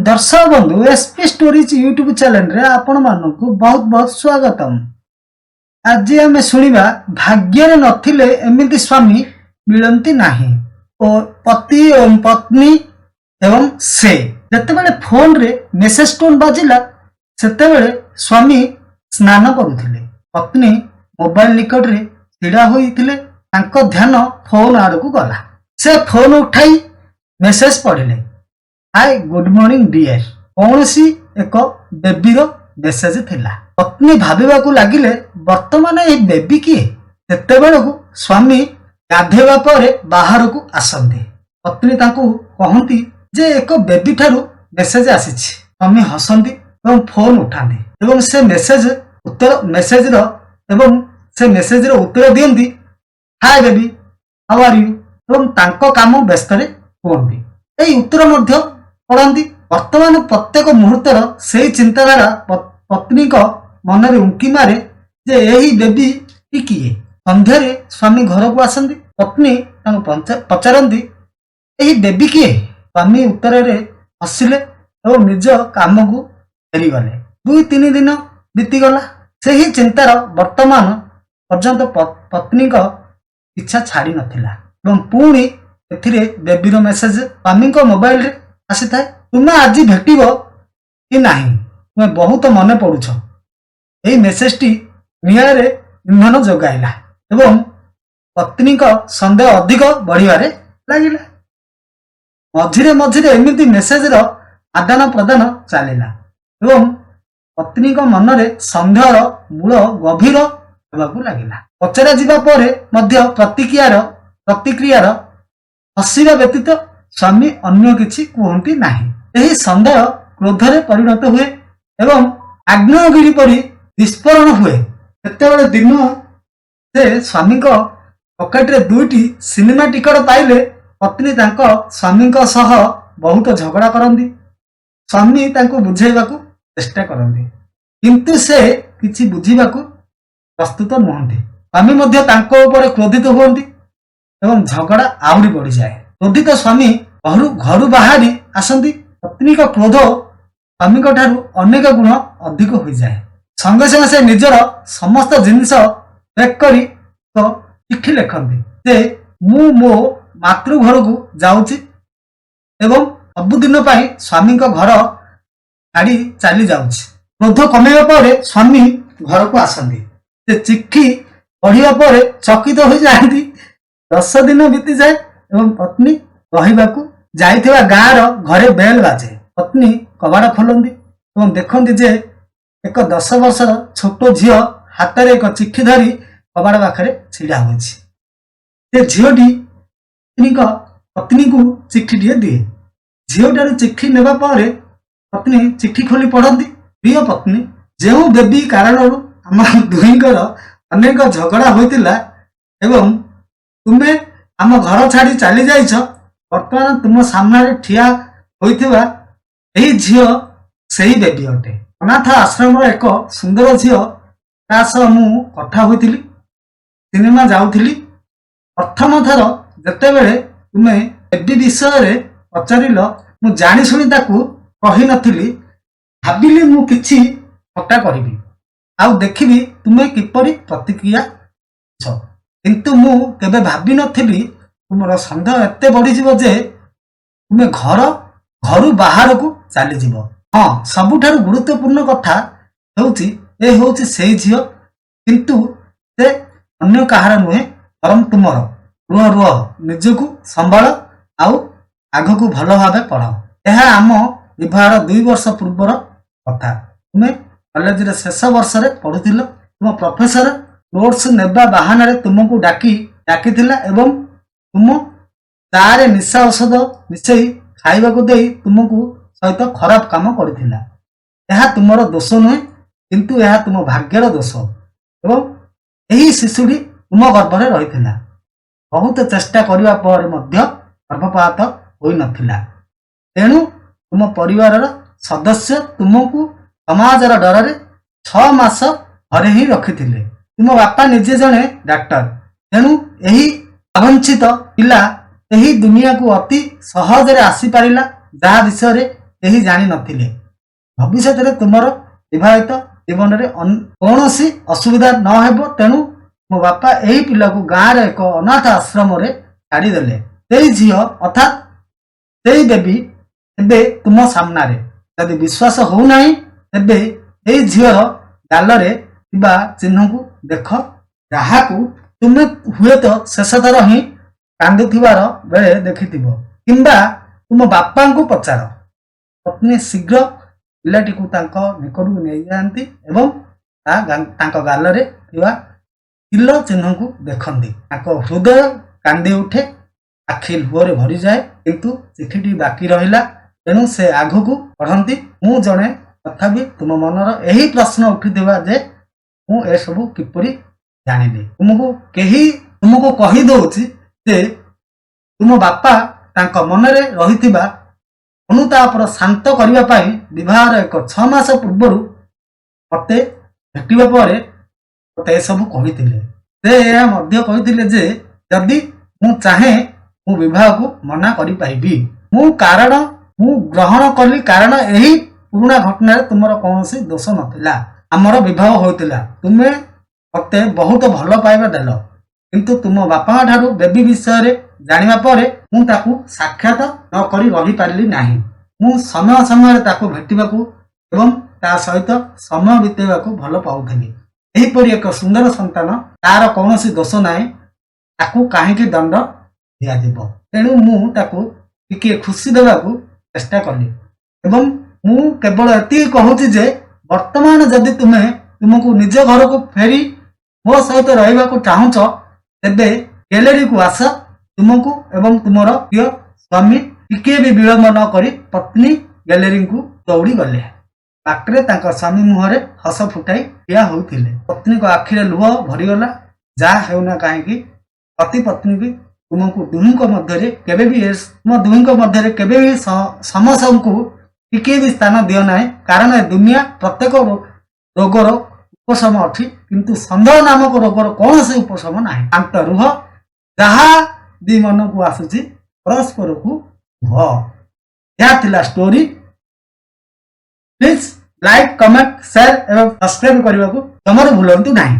ଦର୍ଶକ ବନ୍ଧୁ, SP stories YouTube ଚ୍ୟାନେଲରେ ଆପଣମାନଙ୍କୁ ବହୁତ ବହୁତ ସ୍ୱାଗତମ। ଆଜି ଆମେ ଶୁଣିବା, ଭାଗ୍ୟରେ ନଥିଲେ ଏମିତି ସ୍ୱାମୀ ମିଳନ୍ତି ନାହିଁ ଓ ପତି ଏବଂ ପତ୍ନୀ ଏବଂ ସେ। ଯେତେବେଳେ ଫୋନରେ ମେସେଜ ଟୋନ୍ ବାଜିଲା, ସେତେବେଳେ ସ୍ୱାମୀ ସ୍ନାନ କରୁଥିଲେ। ପତ୍ନୀ ମୋବାଇଲ ନିକଟରେ ଛିଡ଼ା ହୋଇଥିଲେ। ତାଙ୍କ ଧ୍ୟାନ ଫୋନ ଆଡ଼କୁ ଗଲା। ସେ ଫୋନ ଉଠାଇ ମେସେଜ ପଢ଼ିଲେ, "ହାଇ, ଗୁଡ୍ ମର୍ଣ୍ଣିଂ ଡିୟର।" କୌଣସି ଏକ ବେବିର ମେସେଜ ଥିଲା। ପତ୍ନୀ ଭାବିବାକୁ ଲାଗିଲେ, ବର୍ତ୍ତମାନ ଏହି ବେବି କିଏ? ସେତେବେଳକୁ ସ୍ୱାମୀ ଗାଧୋଇବା ପରେ ବାହାରକୁ ଆସନ୍ତି। ପତ୍ନୀ ତାଙ୍କୁ କହନ୍ତି ଯେ ଏକ ବେବି ଠାରୁ ମେସେଜ ଆସିଛି। ସ୍ୱାମୀ ହସନ୍ତି ଏବଂ ଫୋନ ଉଠାନ୍ତି ଏବଂ ସେ ମେସେଜ ଉତ୍ତର ମେସେଜର ଏବଂ ସେ ମେସେଜର ଉତ୍ତର ଦିଅନ୍ତି, "Hi baby, how are you?" ଏବଂ ତାଙ୍କ କାମ ବ୍ୟସ୍ତରେ ହୁଅନ୍ତି। ଏହି ଉତ୍ତର ମଧ୍ୟ ପଢ଼ନ୍ତି। ବର୍ତ୍ତମାନ ପ୍ରତ୍ୟେକ ମୁହୂର୍ତ୍ତର ସେଇ ଚିନ୍ତାଧାରା ପତ୍ନୀଙ୍କ ମନରେ ଉଙ୍କି ମାରେ ଯେ ଏହି ବେବି କିଏ? ସନ୍ଧ୍ୟାରେ ସ୍ୱାମୀ ଘରକୁ ଆସନ୍ତି। ପତ୍ନୀ ତାଙ୍କୁ ପଚାରନ୍ତି, ଏହି ବେବି କିଏ? ସ୍ୱାମୀ ଉତ୍ତରରେ ହସିଲେ ଏବଂ ନିଜ କାମକୁ ଫେରିଗଲେ। 2-3 ଦିନ ବିତିଗଲା। ସେହି ଚିନ୍ତାର ବର୍ତ୍ତମାନ ପର୍ଯ୍ୟନ୍ତ ପତ୍ନୀଙ୍କ ଇଚ୍ଛା ଛାଡ଼ି ନଥିଲା ଏବଂ ପୁଣି ଏଥିରେ ବେବିର ମେସେଜ ସ୍ୱାମୀଙ୍କ ମୋବାଇଲରେ ଆସିଥାଏ, "ତୁମେ ଆଜି ଭେଟିବ କି ନାହିଁ? ତୁମେ ବହୁତ ମନେ ପଡୁଛ।" ଏହି ମେସେଜଟି ନିଆଁରେ ଇନ୍ଧନ ଯୋଗାଇଲା ଏବଂ ପତ୍ନୀଙ୍କ ସନ୍ଦେହ ଅଧିକ ବଢ଼ିବାରେ ଲାଗିଲା। ମଝିରେ ମଝିରେ ଏମିତି ମେସେଜର ଆଦାନ ପ୍ରଦାନ ଚାଲିଲା ଏବଂ ପତ୍ନୀଙ୍କ ମନରେ ସନ୍ଦେହର ମୂଳ ଗଭୀର ହେବାକୁ ଲାଗିଲା। ପଚରା ଯିବା ପରେ ମଧ୍ୟ ପ୍ରତିକ୍ରିୟାର ହସିବା ବ୍ୟତୀତ ସ୍ୱାମୀ ଅନ୍ୟ କିଛି କୁହନ୍ତି ନାହିଁ। ଏହି ସନ୍ଦେହ କ୍ରୋଧରେ ପରିଣତ ହୁଏ ଏବଂ ଆଗ୍ନେୟଗିରି ପରି ବିସ୍ଫୋରଣ ହୁଏ। ସେତେବେଳେ ଦିନ ସେ ସ୍ୱାମୀଙ୍କ ପକେଟରେ ଦୁଇଟି ସିନେମା ଟିକଟ ପାଇଲେ। ପତ୍ନୀ ତାଙ୍କ ସ୍ୱାମୀଙ୍କ ସହ ବହୁତ ଝଗଡ଼ା କରନ୍ତି। ସ୍ୱାମୀ ତାଙ୍କୁ ବୁଝେଇବାକୁ ଚେଷ୍ଟା କରନ୍ତି, କିନ୍ତୁ ସେ କିଛି ବୁଝିବାକୁ ପ୍ରସ୍ତୁତ ନୁହନ୍ତି। ସ୍ୱାମୀ ମଧ୍ୟ ତାଙ୍କ ଉପରେ କ୍ରୋଧିତ ହୁଅନ୍ତି ଏବଂ ଝଗଡ଼ା ଆହୁରି ବଢ଼ିଯାଏ। କ୍ରୋଧିତ ସ୍ୱାମୀ ଘରୁ ବାହାରି ଆସନ୍ତି। ପତ୍ନୀଙ୍କ କ୍ରୋଧ ସ୍ୱାମୀଙ୍କ ଠାରୁ ଅନେକ ଗୁଣ ଅଧିକ ହୋଇଯାଏ। ସଙ୍ଗେ ସଙ୍ଗେ ସେ ନିଜର ସମସ୍ତ ଜିନିଷ ପ୍ୟାକ୍ କରି ଏକ ଚିଠି ଲେଖନ୍ତି ଯେ ମୁଁ ମୋ ମାତୃ ଘରକୁ ଯାଉଛି ଏବଂ ସବୁଦିନ ପାଇଁ ସ୍ୱାମୀଙ୍କ ଘର ଛାଡ଼ି ଚାଲି ଯାଉଛି। କ୍ରୋଧ କମିବା ପରେ ସ୍ୱାମୀ ଘରକୁ ଆସନ୍ତି। ସେ ଚିଠି ପଢିବା ପରେ ଚକିତ ହୋଇଯାଆନ୍ତି। 10 ଦିନ ବିତିଯାଏ ଏବଂ ପତ୍ନୀ ରହିବାକୁ ଯାଇଥିବା ଗାଁର ଘରେ ବେଲ୍ ବାଜେ। ପତ୍ନୀ କବାଟ ଖୋଲନ୍ତି ଏବଂ ଦେଖନ୍ତି ଯେ ଏକ 10 ବର୍ଷର ଛୋଟ ଝିଅ ହାତରେ ଏକ ଚିଠି ଧରି କବାଟ ପାଖରେ ଛିଡ଼ା ହୋଇଛି। ସେ ଝିଅଟି ପତ୍ନୀଙ୍କୁ ଚିଠିଟିଏ ଦିଏ। ଝିଅଠାରୁ ଚିଠି ନେବା ପରେ ପତ୍ନୀ ଚିଠି ଖୋଲି ପଢନ୍ତି, "ପ୍ରିୟ ପତ୍ନୀ, ଯେଉଁ ବେବି କାରଣରୁ ଆମ ଦୁହିଁଙ୍କର ଅନେକ ଝଗଡ଼ା ହୋଇଥିଲା ଏବଂ ତୁମେ ଆମ ଘର ଛାଡ଼ି ଚାଲି ଯାଇଛ, ବର୍ତ୍ତମାନ ତୁମ ସାମ୍ନାରେ ଠିଆ ହୋଇଥିବା ଏହି ଝିଅ ସେଇ ବେବି ଅଟେ। ଅନାଥ ଆଶ୍ରମର ଏକ ସୁନ୍ଦର ଝିଅ। ତା ସହ ମୁଁ କଥା ହୋଇଥିଲି, ସିନେମା ଯାଉଥିଲି। ପ୍ରଥମ ଥର ଯେତେବେଳେ ତୁମେ ବେବି ବିଷୟରେ ପଚାରିଲ, ମୁଁ ଜାଣିଶୁଣି ତାକୁ କହିନଥିଲି। ଭାବିଲି ମୁଁ କିଛି ଥଟ୍ଟା କରିବି ଆଉ ଦେଖିବି ତୁମେ କିପରି ପ୍ରତିକ୍ରିୟା ଦେଉଛ। କିନ୍ତୁ ମୁଁ କେବେ ଭାବିନଥିଲି ତୁମର ସନ୍ଦେହ ଏତେ ବଢିଯିବ ଯେ ତୁମେ ଘରୁ ବାହାରକୁ ଚାଲିଯିବ। ହଁ, ସବୁଠାରୁ ଗୁରୁତ୍ୱପୂର୍ଣ୍ଣ କଥା ହେଉଛି, ଏ ହେଉଛି ସେଇ ଝିଅ, କିନ୍ତୁ ସେ ଅନ୍ୟ କାହାର ନୁହେଁ, ବରଂ ତୁମର। ରୁହ ରୁହ, ନିଜକୁ ସମ୍ଭାଳ ଆଉ ଆଗକୁ ଭଲ ଭାବେ ପଢ। ଏହା ଆମ ବିବାହର 2 ବର୍ଷ ପୂର୍ବର କଥା। ତୁମେ କଲେଜରେ ଶେଷ ବର୍ଷରେ ପଢୁଥିଲ। ତୁମ ପ୍ରଫେସର ନୋଟ୍ସ ନେବା ବାହାନାରେ ତୁମକୁ ଡାକିଥିଲା ଏବଂ ତୁମ ଚାରେ ନିଶା ଔଷଧ ମିଶେଇ ଖାଇବାକୁ ଦେଇ ତୁମକୁ ସହିତ ଖରାପ କାମ କରିଥିଲା। ଏହା ତୁମର ଦୋଷ ନୁହେଁ, କିନ୍ତୁ ଏହା ତୁମ ଭାଗ୍ୟର ଦୋଷ ଏବଂ ଏହି ଶିଶୁଟି ତୁମ ଗର୍ଭରେ ରହିଥିଲା। ବହୁତ ଚେଷ୍ଟା କରିବା ପରେ ମଧ୍ୟ ଗର୍ଭପାତ ହୋଇନଥିଲା। ତେଣୁ ତୁମ ପରିବାରର ସଦସ୍ୟ ତୁମକୁ ସମାଜର ଡରରେ 6 ମାସ ଘରେ ହିଁ ରଖିଥିଲେ। ତୁମ ବାପା ନିଜେ ଜଣେ ଡାକ୍ତର। ତେଣୁ ଏହି ଅବାଞ୍ଛିତ ପିଲା ଏହି ଦୁନିଆକୁ ଅତି ସହଜରେ ଆସିପାରିଲା, ଯାହା ବିଷୟରେ କେହି ଜାଣିନଥିଲେ। ଭବିଷ୍ୟତରେ ତୁମର ବିବାହିତ ଜୀବନରେ କୌଣସି ଅସୁବିଧା ନ ହେବ, ତେଣୁ ମୋ ବାପା ଏହି ପିଲାକୁ ଗାଁରେ ଏକ ଅନାଥ ଆଶ୍ରମରେ ଛାଡ଼ିଦେଲେ। ସେଇ ଝିଅ, ଅର୍ଥାତ୍ ସେଇ ବେବି, ଏବେ ତୁମ ସାମ୍ନାରେ। ଯଦି ବିଶ୍ୱାସ ହଉନାହିଁ, ତେବେ ଏଇ ଝିଅର ଗାଲରେ ଥିବା ଚିହ୍ନକୁ ଦେଖ, ଯାହାକୁ ତୁମେ ହୁଏତ ଶେଷଥର ହିଁ କାନ୍ଦୁଥିବାର ବେଳେ ଦେଖିଥିବ, କିମ୍ବା ତୁମ ବାପାଙ୍କୁ ପଚାର। ପତ୍ନୀ ଶୀଘ୍ର ପିଲାଟିକୁ ତାଙ୍କ ନିକଟକୁ ନେଇଯାଆନ୍ତି ଏବଂ ତାଙ୍କ ଗାଲରେ ଥିବା ତିଲ ଚିହ୍ନକୁ ଦେଖନ୍ତି। ତାଙ୍କ ହୃଦୟ କାନ୍ଦି ଉଠେ, ଆଖି ଲୁହରେ ଭରିଯାଏ। କିନ୍ତୁ ଚିଠିଟି ବାକି ରହିଲା, ତେଣୁ ସେ ଆଗକୁ ପଢ଼ନ୍ତି, "ମୁଁ ଜାଣେ, ତଥାପି ତୁମ ମନର ଏହି ପ୍ରଶ୍ନ ଉଠିଥିବା ଯେ ମୁଁ ଏସବୁ କିପରି ଜାଣିଲି। ତୁମକୁ କହିଦଉଛି ଯେ ତୁମ ବାପା ତାଙ୍କ ମନରେ ରହିଥିବା ଅନୁତାପର ଶାନ୍ତ କରିବା ପାଇଁ ବିବାହର ଏକ 6 ମାସ ପୂର୍ବରୁ ମତେ ଭେଟିବା ପରେ ମତେ ଏସବୁ କହିଥିଲେ। ସେ ଏହା ମଧ୍ୟ କହିଥିଲେ ଯେ ଯଦି ମୁଁ ଚାହେଁ, ମୁଁ ବିବାହକୁ ମନା କରିପାରିବି। ମୁଁ ଗ୍ରହଣ କଲି, କାରଣ ଏହି ପୁରୁଣା ଘଟଣାରେ ତୁମର କୌଣସି ଦୋଷ ନଥିଲା। ଆମର ବିବାହ ହୋଇଥିଲା। ତୁମେ ମତେ ବହୁତ ଭଲ ପାଇବା ଦେଲ। କିନ୍ତୁ ତୁମ ବାପାଙ୍କ ଠାରୁ ବେବି ବିଷୟରେ ଜାଣିବା ପରେ ମୁଁ ତାକୁ ସାକ୍ଷାତ ନ କରି ରହିପାରିଲି ନାହିଁ। ମୁଁ ସମୟ ସମୟରେ ତାକୁ ଭେଟିବାକୁ ଏବଂ ତା ସହିତ ସମୟ ବିତେଇବାକୁ ଭଲ ପାଉଥିଲି। ଏହିପରି ଏକ ସୁନ୍ଦର ସନ୍ତାନ, ତାର କୌଣସି ଦୋଷ ନାହିଁ। ତାକୁ କାହିଁକି ଦଣ୍ଡ ଦିଆଯିବ? ତେଣୁ ମୁଁ ତାକୁ ଟିକିଏ ଖୁସି ଦେବାକୁ ଚେଷ୍ଟା କଲି ଏବଂ ମୁଁ କେବଳ ଏତିକି କହୁଛି ଯେ ବର୍ତ୍ତମାନ ଯଦି ତୁମେ ତୁମକୁ ନିଜ ଘରକୁ ଫେରି ମୋ ସହିତ ରହିବାକୁ ଚାହୁଁଛ, ତେବେ ଗ୍ୟାଲେରୀକୁ ଆସ। ତୁମକୁ ଏବଂ ତୁମର ପ୍ରିୟ ସ୍ୱାମୀ।" ଟିକିଏ ବି ବିଳମ୍ବ ନ କରି ପତ୍ନୀ ଗ୍ୟାଲେରୀକୁ ଦୌଡ଼ି ଗଲେ। ପାଖରେ ତାଙ୍କ ସ୍ୱାମୀ ମୁହଁରେ ହସ ଫୁଟାଇ ଠିଆ ହୋଇଥିଲେ। ପତ୍ନୀଙ୍କ ଆଖିରେ ଲୁହ ଭରିଗଲା। ଯାହା ହେଉନା କାହିଁକି, ପତି ପତ୍ନୀ ତୁମକୁ ଦୁହିଁଙ୍କ ମଧ୍ୟରେ କେବେ ବି ତୁମ ଦୁହିଁଙ୍କ ମଧ୍ୟରେ କେବେ ବି ସମସ୍ତଙ୍କୁ ଟିକିଏ ବି ସ୍ଥାନ ଦିଅ ନାହିଁ, କାରଣ ଏ ଦୁନିଆ ପ୍ରତ୍ୟେକ ରୋଗର ଉପଶମ ଅଛି, କିନ୍ତୁ ସନ୍ଦେହ ନାମକ ରୋଗର କୌଣସି ଉପଶମ ନାହିଁ। ଶାନ୍ତ ରୁହ। ଯାହା ବି ମନକୁ ଆସୁଛି, ପରସ୍ପରକୁ କୁହ। ଏହା ଥିଲା story. Please like, comment, share ଏବଂ ସବସ୍କ୍ରାଇବ କରିବାକୁ ଜମାରୁ ଭୁଲନ୍ତୁ ନାହିଁ।